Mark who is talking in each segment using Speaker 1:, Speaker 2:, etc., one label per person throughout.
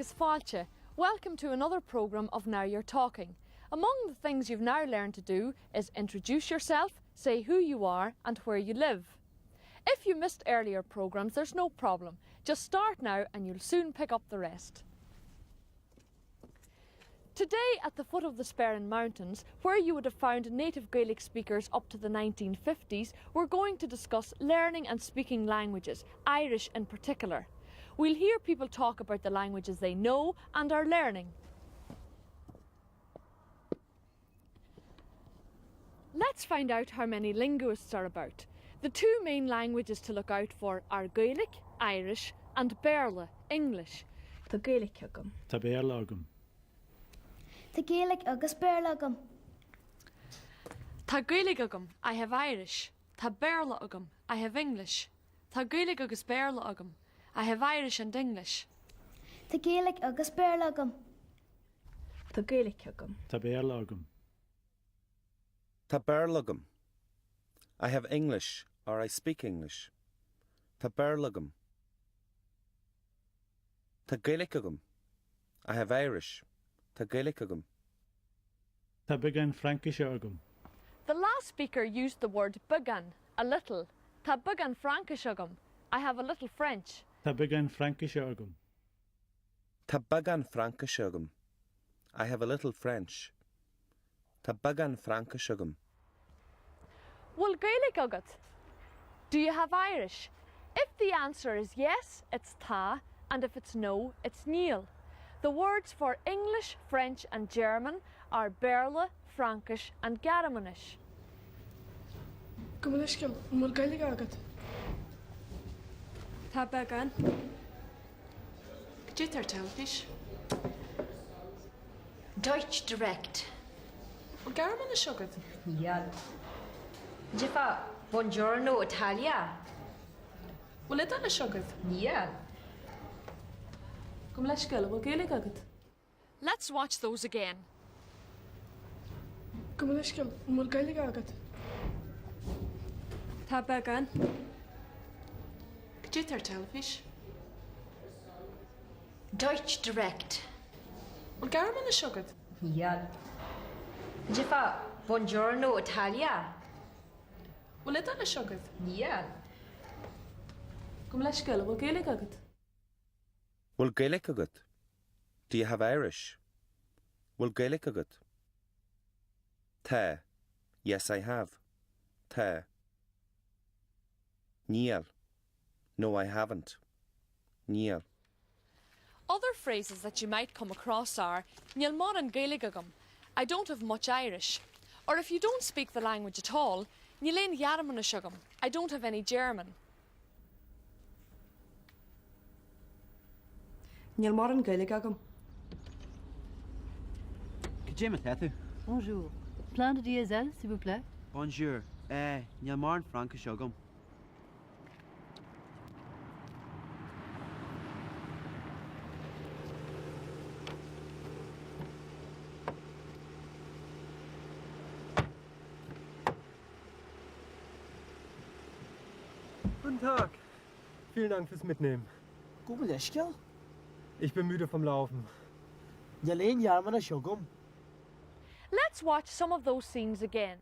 Speaker 1: agus fáilte. Welcome to another programme of Now You're Talking. Among the things you've now learned to do is introduce yourself, say who you are and where you live. If you missed earlier programmes, there's no problem. Just start now and you'll soon pick up the rest. Today, at the foot of the Sperrin Mountains, where you would have found native Gaelic speakers up to the 1950s, we're going to discuss learning and speaking languages, Irish in particular. We'll hear people talk about the languages they know and are learning. Let's find out how many linguists are about. The two main languages to look out for are Gaelic, Irish and Béarla, English.
Speaker 2: Tá Gaeilge agam.
Speaker 3: Tá Béarla agam.
Speaker 4: Tá Gaeilge agus Béarla agam.
Speaker 1: Tá Gaeilge agam, I have Irish. Tá Béarla agam, I have English. Tá Gaeilge agus Béarla agam, I have Irish and English.
Speaker 4: Tá Gaeilge agus Béarla agam.
Speaker 2: Tá Gaeilge agam.
Speaker 3: Tá Béarla agam.
Speaker 5: Tá Béarla agam. I have English or I speak English. Tá Béarla agam. Tá Gaeilge agam. I have Irish. Tá Gaeilge agam.
Speaker 3: Tá beagán Fraincise agam.
Speaker 1: The last speaker used the word beagán, a little. Tá beagán Fraincise agam. I have a little French.
Speaker 3: Tá beagán Fraincise agam.
Speaker 5: Tá beagán Fraincise agam. I have a little French. Tá beagán Fraincise agam.
Speaker 1: Bhfuil Gaeilge agat? Do you have Irish? If the answer is yes, it's tá, and if it's no, it's níl. The words for English, French and German are Béarla, Fraincis and Gearmáinis.
Speaker 6: Gabh mo leithscéal, an bhfuil Gaeilge agat?
Speaker 2: Tá beagán.
Speaker 7: Cad é atá ar teilifís?
Speaker 8: Deutsch Direkt.
Speaker 7: Bhfuil Gearmáinis agat?
Speaker 8: Níl. Déarfá Buongiorno Italia.
Speaker 7: Bhfuil Iodáilis agat?
Speaker 8: Níl.
Speaker 7: Gabh mo leithscéal, an bhfuil Gaeilge agat?
Speaker 1: Let's watch those again.
Speaker 6: Gabh mo leithscéal, an bhfuil Gaeilge agat?
Speaker 2: Tá beagán.
Speaker 7: Cad é atá ar teilifís?
Speaker 8: Deutsch Direkt.
Speaker 7: Bhfuil Gearmáinis agat?
Speaker 8: Níl. Déarfá Buongiorno Italia.
Speaker 7: Bhfuil Iodáilis agat?
Speaker 8: Níl.
Speaker 7: Gabh mo leithscéal, an bhfuil Gaeilge agat?
Speaker 5: Bhfuil Gaeilge agat? Do you have Irish? Bhfuil Gaeilge agat? Tá. Yes, I have. Tá. Níl. No, I haven't. Níl.
Speaker 1: Other phrases that you might come across are Níl mórán Gaeilge agam. I don't have much Irish. Or if you don't speak the language at all, Níl aon Ghearmáinis agam. I don't have any German.
Speaker 9: Níl mórán Gaeilge agam.
Speaker 10: Cad é mar atá tú?
Speaker 11: Bonjour. Plein de diesel, s'il vous plaît?
Speaker 10: Bonjour. Eh, níl mórán Fraincise agam.
Speaker 12: Guten Tag. Vielen Dank fürs Mitnehmen.
Speaker 13: Gabh mo leithscéal?
Speaker 12: Ich bin müde vom Laufen.
Speaker 13: Níl aon Ghearmáinis agam.
Speaker 1: Let's watch some of those scenes again.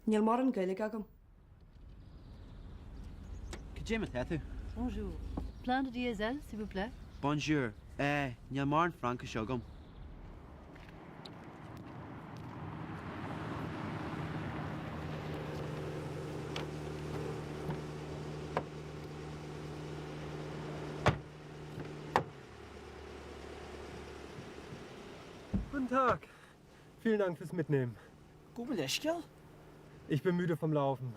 Speaker 9: Níl mórán Gaeilge agam.
Speaker 10: Cad é mar atá tú?
Speaker 11: Bonjour. Plein de diesel, s'il vous plaît?
Speaker 10: Bonjour. Eh, níl mórán Fraincise agam.
Speaker 12: Guten Tag. Vielen Dank fürs Mitnehmen.
Speaker 13: Gabh mo leithscéal?
Speaker 12: Ich bin müde vom Laufen.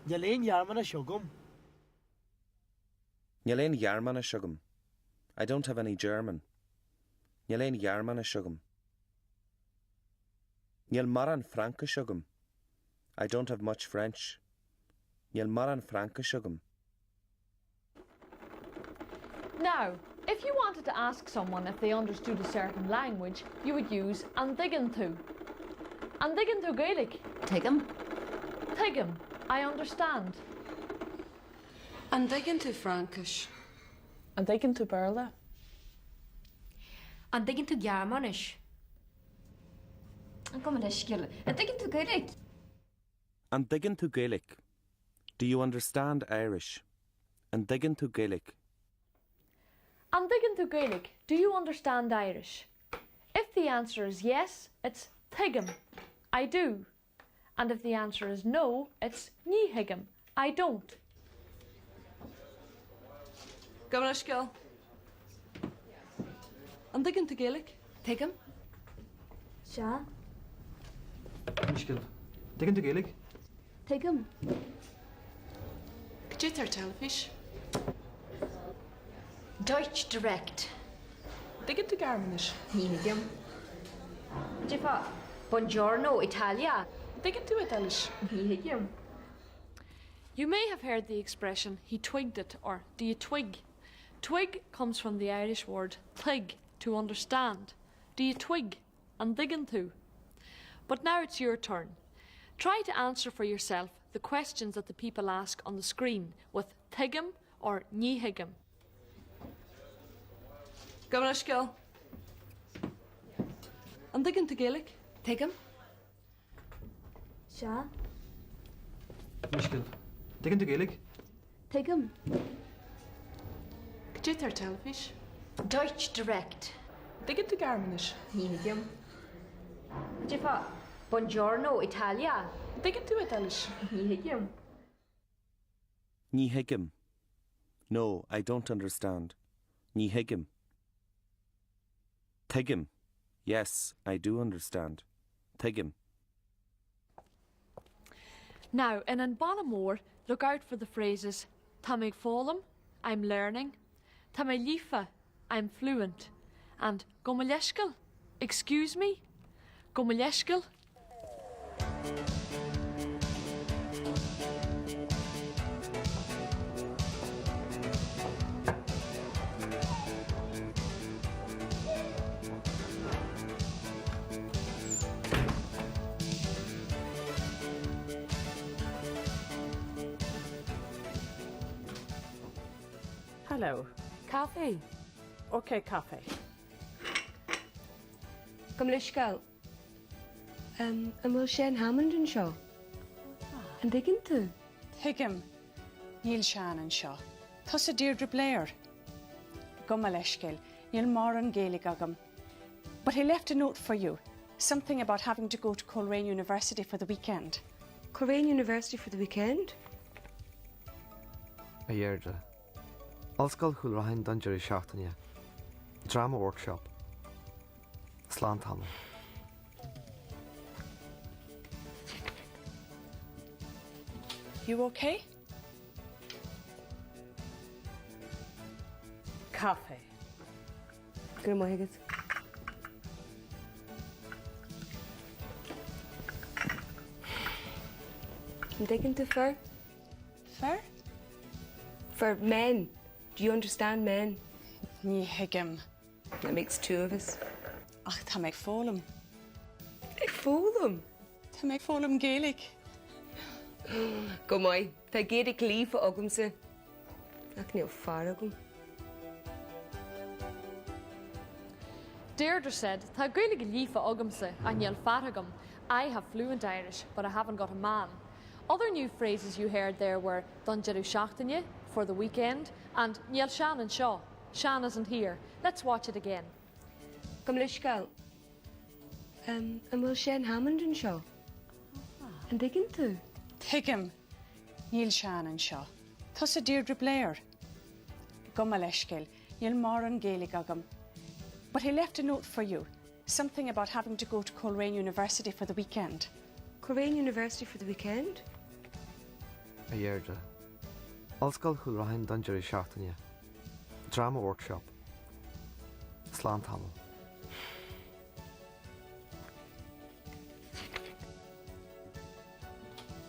Speaker 13: Níl aon Ghearmáinis agam.
Speaker 5: Níl aon Ghearmáinis agam. I don't have any German. Níl aon Ghearmáinis agam. Níl mórán Fraincise agam. I don't have much French. Níl mórán Fraincise agam.
Speaker 1: Now, if you wanted to ask someone if they understood a certain language, you would use An dtuigeann tú. An dtuigeann tú Gaeilge?
Speaker 11: Tuigim.
Speaker 1: Tuigim. I understand.
Speaker 9: An dtuigeann tú Fraincis?
Speaker 7: An dtuigeann tú Béarla?
Speaker 8: An dtuigeann tú Gearmáinis?
Speaker 2: Gabh mo leithscéal. An dtuigeann tú Gaeilge?
Speaker 5: An dtuigeann tú Gaeilge? Do you understand Irish? An dtuigeann tú Gaeilge?
Speaker 1: An dtuigeann tú Gaeilge? Do you understand Irish? If the answer is yes, it's Tuigim. I do. And if the answer is no, it's Ní thuigim. I don't.
Speaker 7: Gabh mo leithscéal. An dtuigeann tú Gaeilge?
Speaker 8: Tuigim.
Speaker 4: Sea.
Speaker 12: Leithscéal. An dtuigeann tú Gaeilge?
Speaker 2: Tuigim.
Speaker 7: Cad é atá ar teilifís?
Speaker 8: Deutsch Direkt.
Speaker 7: An dtuigeann tú Gearmáinis?
Speaker 8: Ní thuigim. Cad é fá Buongiorno Italia?
Speaker 7: An dtuigeann tú Iodáilis?
Speaker 8: Ní thuigim.
Speaker 1: You may have heard the expression he twigged it or do you twig? Twig comes from the Irish word tuig, to understand. Do you twig? An dtuigeann tú? But now it's your turn. Try to answer for yourself the questions that the people ask on the screen with tuigim or ní thuigim.
Speaker 7: Gabh mo leithscéal. An dtuigeann tú Gaeilge?
Speaker 8: Tuigim.
Speaker 4: Sea.
Speaker 12: Leithscéal. An dtuigeann tú Gaeilge?
Speaker 2: Tuigim.
Speaker 7: Cad é atá ar teilifís?
Speaker 8: Deutsch Direkt.
Speaker 7: An dtuigeann tú Gearmáinis?
Speaker 8: Ní thuigim. Cad é fá Buongiorno Italia?
Speaker 7: An dtuigeann tú Iodáilis?
Speaker 8: Ní thuigim.
Speaker 5: Ní thuigim. No, I don't understand. Ní thuigim. Tuigim. Yes, I do understand. Tuigim.
Speaker 1: Now, in An Baile Mór, look out for the phrases Tá mé ag foghlaim, I'm learning, Tá mé líofa, I'm fluent, and Gabh mo leithscéal, excuse me, Gabh mo leithscéal.
Speaker 14: Hello. Coffee? Okay, coffee.
Speaker 9: Gabh mo leithscéal. An bhfuil Seán Hammond anseo? An dtuigeann tú?
Speaker 14: Tuigim. Níl Seán anseo. Tusa Deirdre Blair. Gabh mo leithscéal. Níl mórán Gaeilge agam. But he left a note for you. Something about having to go to Coleraine University for the weekend.
Speaker 9: Coleraine University for the weekend?
Speaker 15: A Dheirdre. Ollscoil Chúil Raithin don deireadh seachtaine. Drama workshop. Slán tamall.
Speaker 14: You okay? Caife.
Speaker 9: Go raibh maith agat. An dtuigeann tú fir?
Speaker 14: Fir?
Speaker 9: Fir, men. Do you understand men?
Speaker 14: Ní thuigim.
Speaker 9: That makes two of us.
Speaker 14: Ach tá mé ag foghlaim.
Speaker 9: Ag foghlaim?
Speaker 14: Tá mé ag foghlaim Gaeilge.
Speaker 9: Go maith. Tá Gaeilge líofa agamsa. Ach níl fear agam.
Speaker 1: Deirdre said, Tá Gaeilge líofa agamsa ach níl fear agam. I have fluent Irish, but I haven't got a man. Other new phrases you heard there were don deireadh seachtaine, for the weekend, and níl Seán anseo, Seán isn't here. Let's watch it again.
Speaker 9: Gabh mo leithscéal. An bhfuil Seán Hammond anseo? An dtuigeann tú?
Speaker 14: Tuigim. Níl Seán anseo. Tusa Deirdre Blair. Gabh mo leithscéal. Níl mórán Gaeilge agam. But he left a note for you. Something about having to go to Coleraine University for the weekend.
Speaker 9: Coleraine University for the weekend?
Speaker 15: A Dheirdre. Ollscoil Chúil Raithin don deireadh seachtaine. Drama workshop. Slán tamall.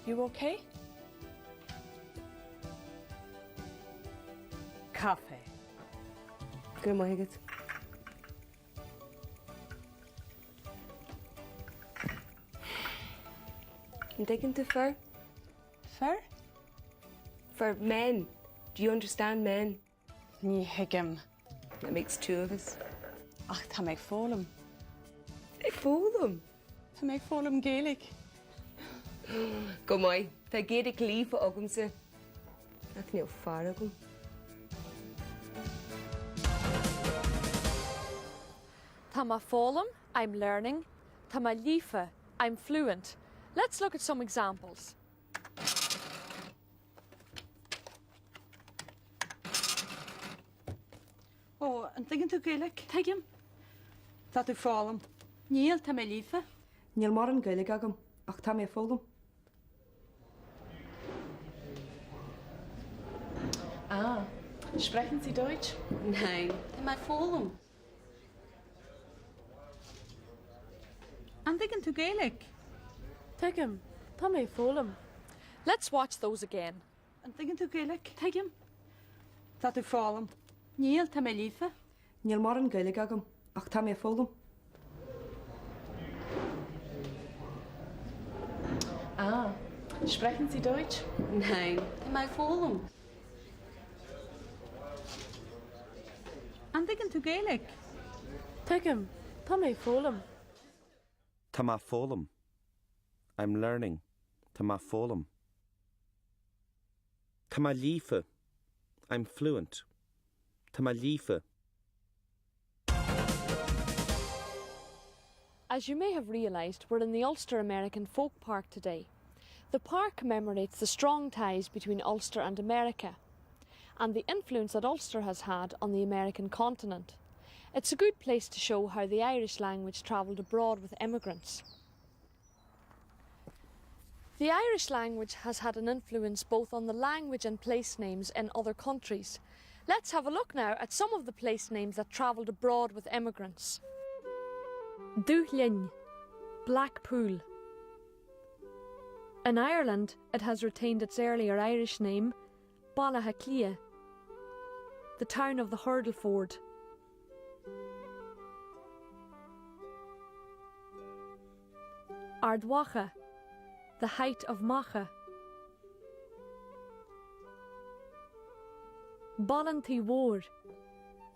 Speaker 14: You okay? Caife.
Speaker 9: Go raibh maith agat. An dtuigeann tú fir?
Speaker 14: Fir?
Speaker 9: Fir, men. Do you understand men?
Speaker 14: Ní thuigim.
Speaker 9: That makes two of us.
Speaker 14: Ach tá mé ag foghlaim.
Speaker 9: Ag foghlaim?
Speaker 14: Tá mé ag foghlaim Gaeilge.
Speaker 9: Go maith. Tá Gaeilge líofa agamsa. Ach níl fear agam.
Speaker 1: Tá mé ag foghlaim, I'm learning. Tá mé líofa, I'm fluent. Let's look at some examples.
Speaker 16: Ó, an dtuigeann tú Gaeilge?
Speaker 11: Tuigim.
Speaker 16: Tá tú ag foghlaim?
Speaker 11: Níl, tá mé líofa.
Speaker 4: Níl mórán Gaeilge agam, ach tá mé ag foghlaim.
Speaker 7: Ah, sprechen Sie Deutsch?
Speaker 2: Nein, tá mé ag foghlaim.
Speaker 16: An dtuigeann tú Gaeilge?
Speaker 7: Tuigim, tá mé ag foghlaim.
Speaker 1: Let's watch those again.
Speaker 16: An dtuigeann tú Gaeilge?
Speaker 11: Tuigim.
Speaker 16: Tá tú ag foghlaim.
Speaker 11: Níl, tá mé líofa.
Speaker 4: Níl mórán Gaeilge agam, ach tá mé ag foghlaim.
Speaker 7: Ah, sprechen Sie Deutsch?
Speaker 2: Nein, tá mé ag foghlaim.
Speaker 16: An dtuigeann tú Gaeilge?
Speaker 7: Tuigim, tá mé ag foghlaim.
Speaker 5: Tá mé ag foghlaim. I'm learning. Tá mé ag foghlaim. Tá mé líofa. I'm fluent. Tá mé líofa.
Speaker 1: As you may have realised, we're in the Ulster American Folk Park today. The park commemorates the strong ties between Ulster and America and the influence that Ulster has had on the American continent. It's a good place to show how the Irish language travelled abroad with immigrants. The Irish language has had an influence both on the language and place names in other countries. Let's have a look now at some of the place names that travelled abroad with immigrants. Dubh Linn, Blackpool. In Ireland, it has retained its earlier Irish name, Baile Átha Cliath, the town of the Hurdleford. Ard Mhacha, the height of Macha. Baile an Tí Mhóir,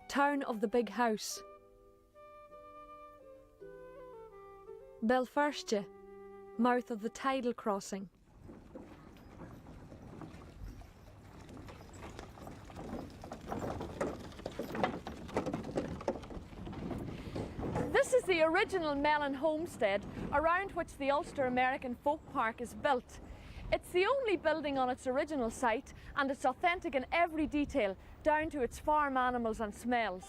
Speaker 1: town of the big house. Béal Feirste, mouth of the tidal crossing. This is the original Mellon homestead around which the Ulster American Folk Park is built. It's the only building on its original site and it's authentic in every detail, down to its farm animals and smells.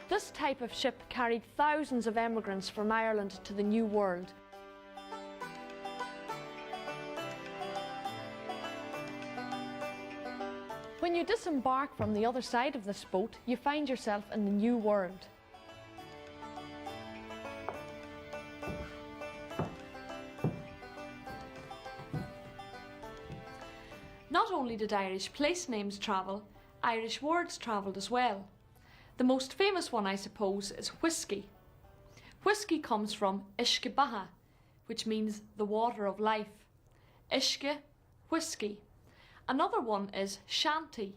Speaker 1: This type of ship carried thousands of emigrants from Ireland to the New World. When you disembark from the other side of this boat, you find yourself in the New World. Not only did Irish place names travel, Irish words travelled as well. The most famous one, I suppose, is whiskey. Whiskey comes from uisce beatha, which means the water of life. Uisce, whiskey. Another one is shanty.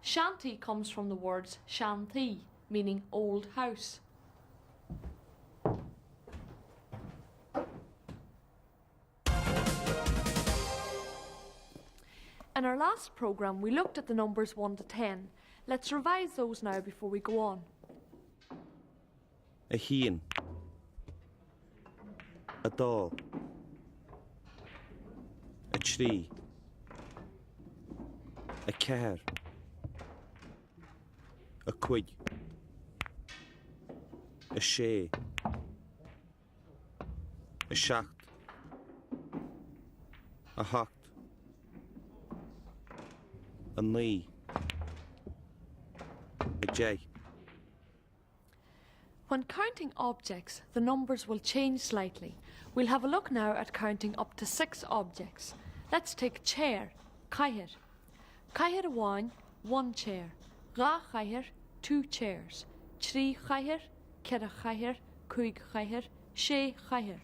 Speaker 1: Shanty comes from the words shanty, meaning old house. In our last programme, we looked at the numbers 1 to 10. Let's revise those now before we go on.
Speaker 5: 1 2 3 4 5 6 7 8 9 10.
Speaker 1: When counting objects, the numbers will change slightly. We'll have a look now at counting up to six objects. Let's take chair, cathaoir. Cathaoir amháin, one chair. Dhá chathaoir, two chairs. Trí chathaoir, ceithre chathaoir, cúig chathaoir, sé chathaoir.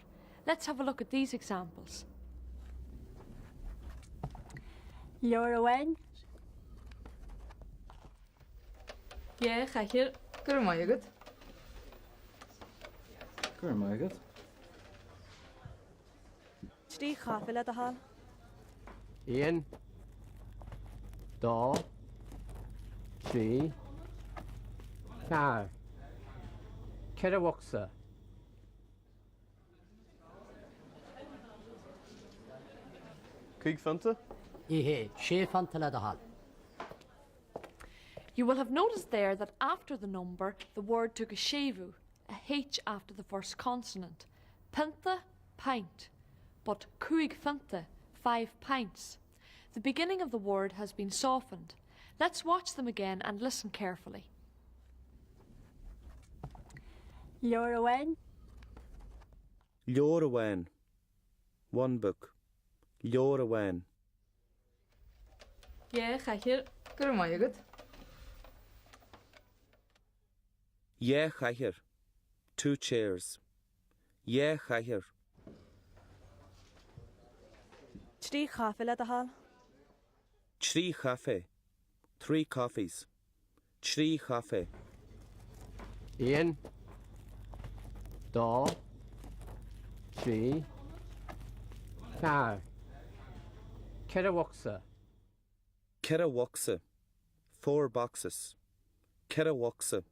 Speaker 1: Let's have a look at these examples.
Speaker 11: Leabhar amháin. Dhá chathaoir.
Speaker 17: Go raibh maith agat.
Speaker 12: Go raibh maith agat.
Speaker 7: Trí chaife le do thoil.
Speaker 18: Aon, dó, trí, ceathair. Ceithre bhocsa.
Speaker 19: Cúig phionta?
Speaker 18: Ní hea, sé phionta le do thoil.
Speaker 1: You will have noticed there that after the number, the word took a séimhiú, a H after the first consonant. Pionta, pint. But cúig phionta, five pints. The beginning of the word has been softened. Let's watch them again and listen carefully.
Speaker 11: Leabhar amháin.
Speaker 5: Leabhar amháin. One book. Leabhar amháin.
Speaker 7: Dhá chathaoir.
Speaker 17: Go raibh maith agat.
Speaker 5: Dhá chathaoir. Two chairs. Dhá chathaoir.
Speaker 7: Trí chaife le do thoil.
Speaker 5: Trí chaife. Three coffees. Trí chaife.
Speaker 18: Aon, dó, trí, ceathair. Ceithre bhocsa.
Speaker 5: Ceithre bhocsa. Four boxes. Ceithre bhocsa.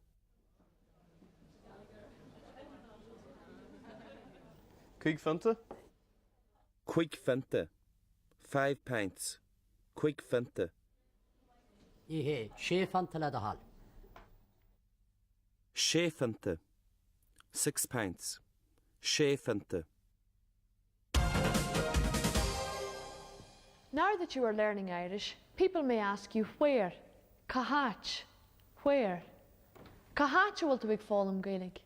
Speaker 19: Cúig phionta?
Speaker 5: Cúig phionta. Five pints. Cúig phionta.
Speaker 18: Ní hea, sé phionta le do thoil.
Speaker 5: Sé phionta. Six pints. Sé phionta.
Speaker 1: Now that you are learning Irish, people may ask you where, Cá háit, where. Cá háit a bhfuil tú ag foghlaim Gaeilge?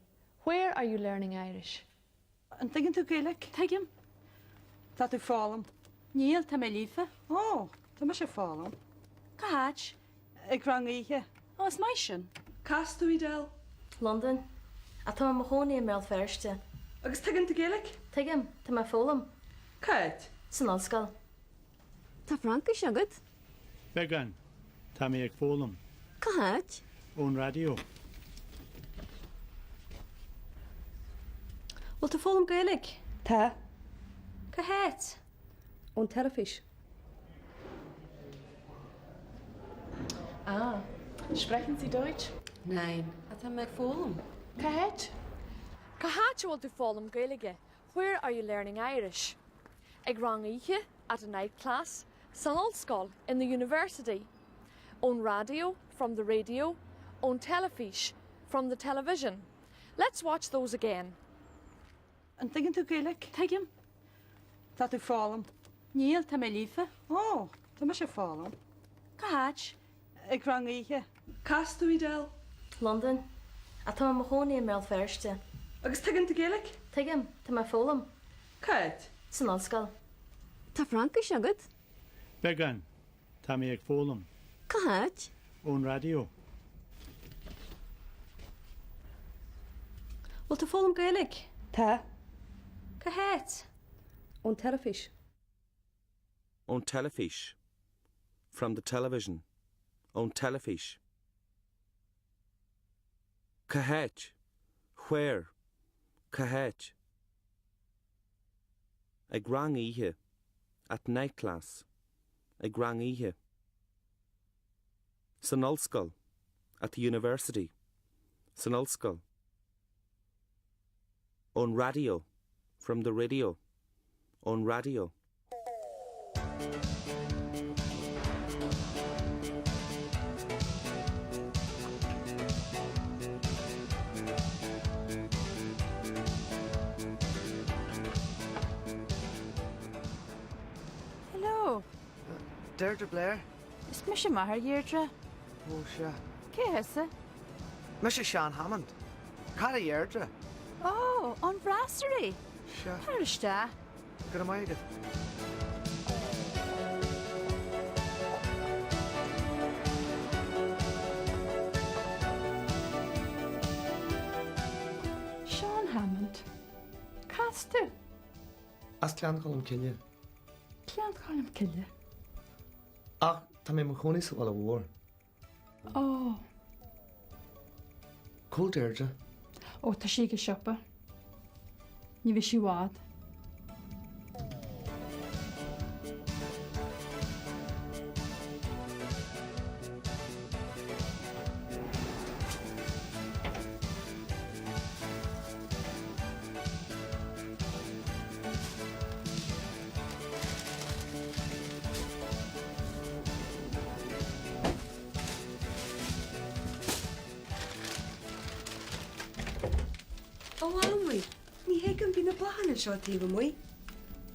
Speaker 1: Where are you learning Irish?
Speaker 16: An dtuigeann tú Gaeilge?
Speaker 11: Tuigim.
Speaker 16: Tá tú ag foghlaim?
Speaker 11: Níl, tá mé líofa.
Speaker 16: Ó, tá mise ag foghlaim.
Speaker 11: Cá háit?
Speaker 16: Ag rang oíche.
Speaker 11: Ó, is maith sin.
Speaker 6: Cá as tú, Edel?
Speaker 20: Londain. Ach tá mé i mo chónaí i mBéal Feirste.
Speaker 6: Agus tuigeann tú Gaeilge?
Speaker 20: Tuigim, tá mé ag foghlaim.
Speaker 6: Cá háit?
Speaker 20: San ollscoil.
Speaker 21: Tá Fraincis agat?
Speaker 3: Beagán. Tá mé ag foghlaim.
Speaker 21: Cá háit?
Speaker 3: Ón raidió.
Speaker 2: Bhfuil tú ag foghlaim Gaeilge?
Speaker 4: Tá.
Speaker 2: Cá háit?
Speaker 4: Ón teilifís.
Speaker 7: Ah. Sprechen Sie Deutsch?
Speaker 2: Nein. Tá mé ag foghlaim.
Speaker 7: Cá háit?
Speaker 1: Cá háit a bhfuil tú ag foghlaim Gaeilge? Where are you learning Irish? Ag rang oíche, at a night class, san ollscoil, in the university. Ón raidió, from the radio, ón teilifís, from the television. Let's watch those again.
Speaker 16: An dtuigeann tú Gaeilge?
Speaker 11: Tuigim.
Speaker 16: Tá tú ag foghlaim?
Speaker 11: Níl, tá mé líofa.
Speaker 16: Ó, tá mise ag foghlaim.
Speaker 11: Cá háit?
Speaker 16: Ag rang oíche.
Speaker 6: Cá as tú, Edel?
Speaker 20: Londain. Ach tá mé i mo chónaí i mBéal Feirste.
Speaker 6: Agus tuigeann tú Gaeilge?
Speaker 20: Tuigim, tá mé ag foghlaim.
Speaker 6: Cá háit?
Speaker 20: San ollscoil.
Speaker 21: Tá Fraincis agat?
Speaker 3: Beagán. Tá mé ag foghlaim.
Speaker 21: Cá háit?
Speaker 3: Ón raidió.
Speaker 2: Bhfuil tú ag foghlaim Gaeilge?
Speaker 4: Tá.
Speaker 2: Cá háit?
Speaker 4: Ón teilifís.
Speaker 5: Ón teilifís. From the television. Ón teilifís. Cá háit? Where? Cá háit? Ag rang oíche. At night class. Ag rang oíche. San ollscoil. At the university. San ollscoil. Ón raidió. From the radio. Ón raidió.
Speaker 11: Hello.
Speaker 15: Deirdre Blair.
Speaker 11: Is mise máthair Dheirdre.
Speaker 15: Ó, sea.
Speaker 11: Cé thusa?
Speaker 15: Mise Seán Hammond. Cara Dheirdre.
Speaker 11: Ó, an brasserie!
Speaker 15: Sea.
Speaker 11: Tar isteach.
Speaker 15: Go raibh maith agat.
Speaker 7: Seán Hammond. Cá as tú?
Speaker 15: As Gleann Cholm Cille.
Speaker 7: Gleann Cholm Cille.
Speaker 15: Ach tá mé i mo chónaí sa bhaile mhór.
Speaker 7: Ó.
Speaker 15: Cá bhfuil Deirdre?
Speaker 7: Ó, tá sí ag an siopa. Ní bheidh sí i bhfad.
Speaker 9: Ó Amhlaoibh, ní thuigim, bhí na bláthanna seo taobh amuigh.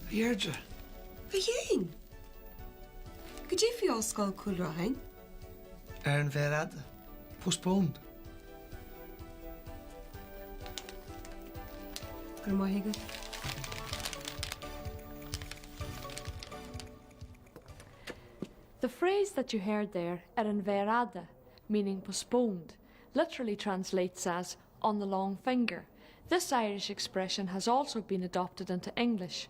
Speaker 15: A Dheirdre.
Speaker 9: A Shéain! Cad é faoi Ollscoil Chúil Raithin?
Speaker 15: Ar an mhéar fhada. Postponed.
Speaker 9: Go raibh maith agat.
Speaker 1: The phrase that you heard there, ar an mhéar fhada, meaning postponed, literally translates as on the long finger. This Irish expression has also been adopted into English.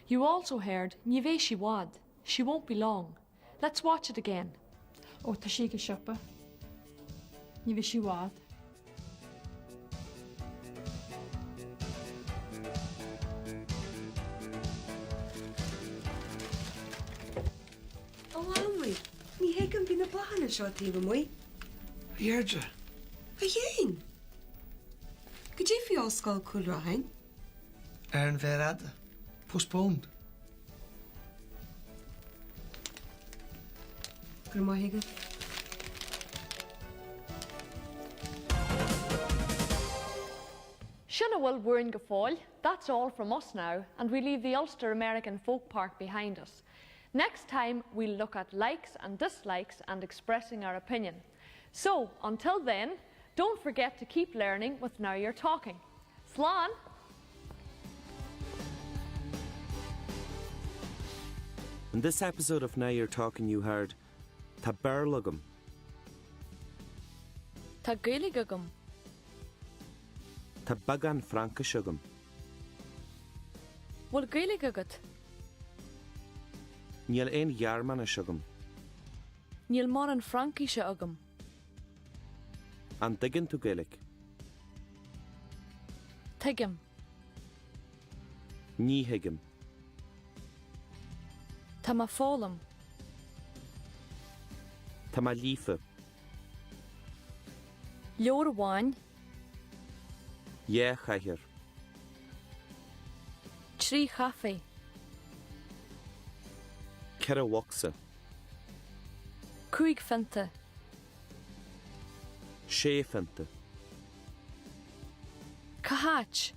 Speaker 1: You also heard ní bheidh sí i bhfad, she won't be long. Let's watch it again.
Speaker 7: Ó, tá sí ag an siopa. Ní bheidh sí i bhfad.
Speaker 9: Ó Amhlaoibh, ní thuigim, bhí na bláthanna seo taobh amuigh.
Speaker 15: A Dheirdre.
Speaker 9: A Shéain! Cad é faoi Ollscoil Chúil Raithin?
Speaker 15: Ar an mhéar fhada. Postponed.
Speaker 9: Go raibh maith agat.
Speaker 1: Sin a bhfuil uainn go fóill, that's all from us now, and we leave the Ulster American Folk Park behind us. Next time we'll look at likes and dislikes and expressing our opinion. So, until then, don't forget to keep learning with Now You're Talking. Slán!
Speaker 5: In this episode of Now You're Talking you heard Tá Béarla agam.
Speaker 20: Tá Gaeilge agam.
Speaker 5: Tá beagán Fraincise agam.
Speaker 20: Bhfuil Gaeilge agat?
Speaker 5: Níl aon Ghearmáinis agam.
Speaker 20: Níl mórán Fraincise agam.
Speaker 5: An dtuigeann tú Gaeilge?
Speaker 20: Tuigim.
Speaker 5: Ní thuigim.
Speaker 20: Tá mé ag foghlaim.
Speaker 5: Tá mé líofa.
Speaker 20: Leabhar amháin.
Speaker 5: Dhá chathaoir.
Speaker 20: 3 chaife.
Speaker 5: 4 bhocsa.
Speaker 20: 5 phionta.
Speaker 5: 6 phionta.
Speaker 20: Cá háit?